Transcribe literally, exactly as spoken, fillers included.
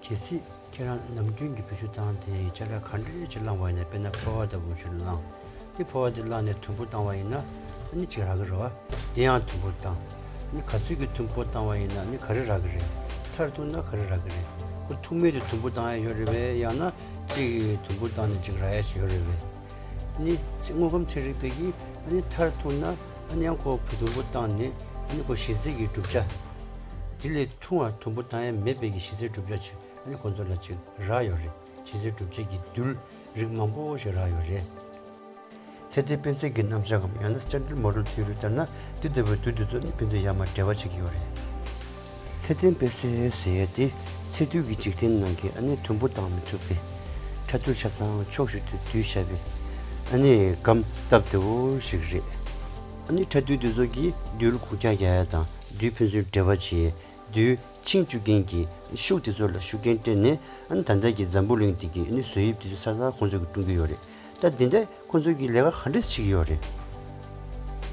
གལ་སྲིད་ཁྱེད་རང་ནམ་རྒྱུན་གྱི་བེད་སྤྱོད་བཏང་དེ་ཅ་ལག་ག་འདྲ་ཅིག་བླངས་པ་ཡིན་ན། དཔེར་ན་ཕོར་བ་ལྟ་བུ་ཞིག་བླངས། དེ་ཕོར་བ་དེ་བླངས་ནས་དུམ་བུ་བཏང་བ་ཡིན་ན་ཨ་ནི་ཅིག་རག་གི་རེད་བ། དེ་ཡང་དུམ་བུ་བཏང་། ཨ་ནི་ག་ཚོད་ཀྱི་དུམ་བུ་བཏང་བ་ཡིན་ན་ཨ་ནི་ག་རེ་རག་གི་རེད། མཐར་ཐུག་ན་ག་རེ་རག་གི་རེད། ཁོ་ཐུག་མེད་དུ་དུམ་བུ་བཏང་ཡ་ཡོད་རེད་པས། ཡང་ན་ཅིག་དུམ་བུ་བཏང་ནས་ཅིག་རག་ཡ་ཞིག་ཡོད་རེད་པས། ཨ་ནི་ཚེ་དངོས་ཁམས་ཚན་རིག་པས་ཀྱིས་ཨ་ནི་མཐར་ཐུག་ན་ཨ་ནི་ཡང་ཁོ་བུ་དུམ་བུ་བཏང་ནས་ཨ་ནི་ཁོ་གཞི་རྩའི་གི་གྲུབ་ཆ། དེ་ལས་ཐུང་བ་དུམ་བུ་བཏང་ཡ་མེད་པའི་གི་གཞི་རྩའི་གྲུབ་ཆ་ཅིག་ཨ་ནི་ཁོ་ཚོ་ལ་ཅིག་རག་ཡོད་རེད། གཞི་རྩའི་གྲུབ་ཆ་གི་རྡུལ་རིགས་མང་པོ་ཞིག་རག་ཡོད་རེད། ཚད་ལྡན་སྤེལ་ཚད་ཀྱི་རྣམ་གཞག་གམ་ཡང་ན་Standard Model Theory ལྟར་ན། འདི་ལྟ་བུའི་རྡུལ་དེ་ཚོ་ནི་ཕན་ཚུན་ཡར་མར་འབྲེལ་བ་བྱེད་ཀྱི་ཡོད་རེད། ཚད་ལྡན་སྤེལ་ཚད་ཟེར་ཡས་དེ་ཚད་རྡུལ་གྱི་འཇིག་རྟེན་ནང་གི་ཨ་ནི་དུམ་བུ་བཏང་མི་ཐུབ་པའི་ཕྲ་རྡུལ་ཆ་ཚང་ཕྱོགས་བཞི་ཏུ་བསྡུས་བཞག་པའི་ཨ་ནི་སྒམ་སྟབས་བདེ་བོ་ཞིག་རེད། ཨ་ནི་ཕྲ་རྡུལ་དེ་ཚོ་གིས་རྡུལ་འགུག་རྒྱག་རྒྱག་ཡ་དང་། རྡུལ་ཕན་ཚུན་འབྲེལ་བ་བྱེད་ཡས། རྡུལ་ཆིངས་བཅུག་མཁན་གྱི་ཤུགས་དེ་ཚོ་ལ་ཤུགས་རྐྱེན་སྤྲད་ནས། ཨ་ནི་ད་ལྟ་གི་འཛམ་བུ་གླིང་འདི་གི་ཨ་ནི་བཟོ་དབྱིབས་དེ་ཚོ་ས་ས་ཁོང་ཚོ་གིས་བསྐྲུན་གྱི་ཡོད་རེད། ད་འདི་འདྲ་ཁོང་ཚོ་གིས་ལས་ཀ་ག་འདྲས་བྱེད་ཀྱི་ཡོད་རེད།